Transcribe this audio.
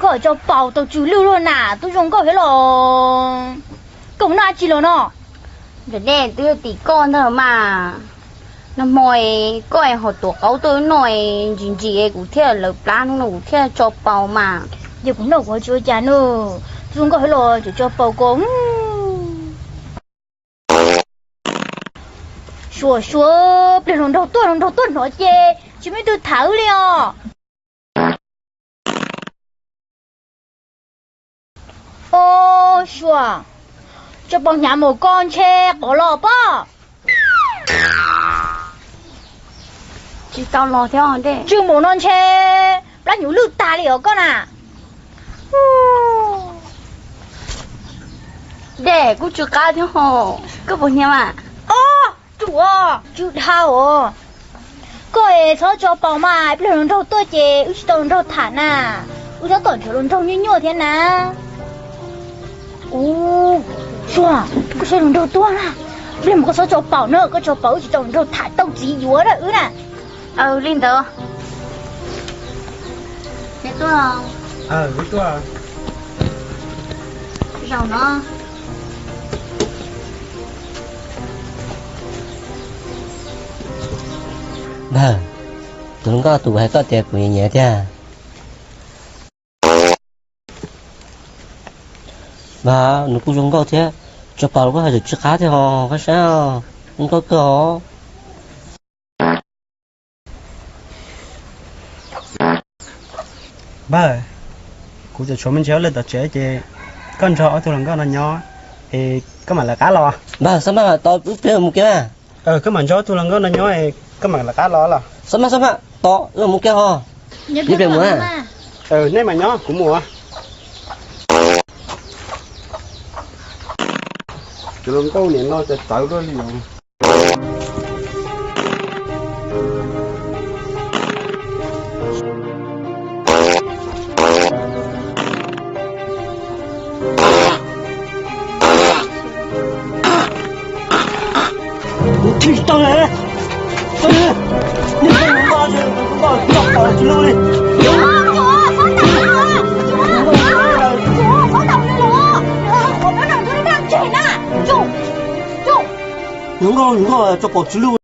Koj tso paus tau tsw lwj luaj na, tub zoo nkauj thiab los. Koj mus noj dab tsi los no? Ntawm nej twb yog tim koj ntag mas. Nag hmo koj es ho tuav qaub tuaj wb noj ntsis ntsis kuv thiaj lawv plab hnub no kuv thiaj tso paus mas. Yog kuv noj kuv ho tsis ua cas na. Tub zoo nkauj thiab los tseem tso paus ko. Suav, suav, pliag hluas nraug tuaj, hluas nraug tuaj hnov ces tsis muaj ib tug tham wb li os. Os, suav, tso paus hnyav mus ko ntshe qov los pob. Tsis tau los thiab. Tsw mus no ntshe plab hnyuv lwj tag li os koj na. Dej kuj tsw qab thiab ho, koj puas hnia mas? Os, tsw, tsw dhau os. Koj es txhob tso paus mas, ib pliag hluas nraug tuaj ces wb tsis tau hluas nraug tham na. Wb tab tom nrhiav hluas nraug nyuaj nyuaj thiab na. Ub, Suav, koj saib hluas nraug tuaj na. Ib pliag mas koj txhob tso paus na, koj tso paus wb tsis tau hluas nraug tham tau txiv yuav na wb na. Aw, li ntawd. Neb tuaj. Aw, wb tuaj. Zaum no. Npawg, tus hluas nkauj tus hais koj tias kuv nyiam nyiam thiab. Npawg, nws kuj zoo nkauj thiab, tso paus los kuj hais lus tsw qab thiab ho, koj saib, zoo nkauj kawg os. Npawg, kuv tseem tshuav me ntsis hauj lwm tom tsev ces koj nrog ob tug hluas nkauj no nyob es koj mam lawv qab los. Npawg, xab maj tos wb pliag mus kiag. Koj mam nrog ob tug hluas nkauj no nyob es koj mam lawv qab los los. Xab maj, xab maj tos wb mus kiag ho. Ib pliag mus. Nej mam nyob kuv mus. Cov hluas nkauj niam no cas txawv luaj li os. Hluas nkauj, hluas nkauj, tso paus tsis lwj.